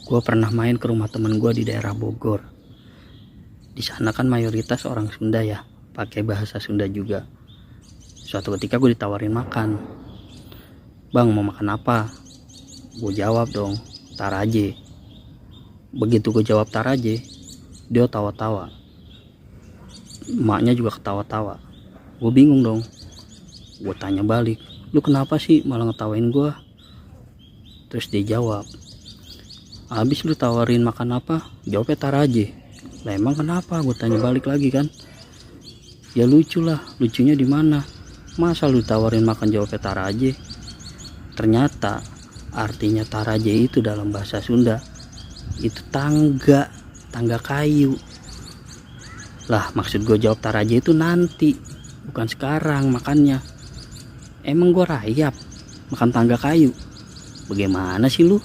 Gue pernah main ke rumah temen gue di daerah Bogor. Di sana kan mayoritas orang Sunda ya, pakai bahasa Sunda juga. Suatu ketika gue ditawarin makan. Bang, mau makan apa? Gue jawab dong, taraje. Begitu gue jawab taraje, dia tawa-tawa. Emaknya juga ketawa-tawa. Gue bingung dong. Gue tanya balik, lu kenapa sih malah ngetawain gue? Terus dia jawab, habis lu tawarin makan apa? Jawabnya taraje. Lah emang kenapa? Gue tanya balik lagi kan. Ya lucu lah, lucunya di mana? Masa lu tawarin makan jawabnya taraje? Ternyata artinya taraje itu dalam bahasa Sunda itu tangga kayu. Lah maksud gue jawab taraje itu nanti, bukan sekarang makannya. Emang gue rayap makan tangga kayu? Bagaimana sih lu?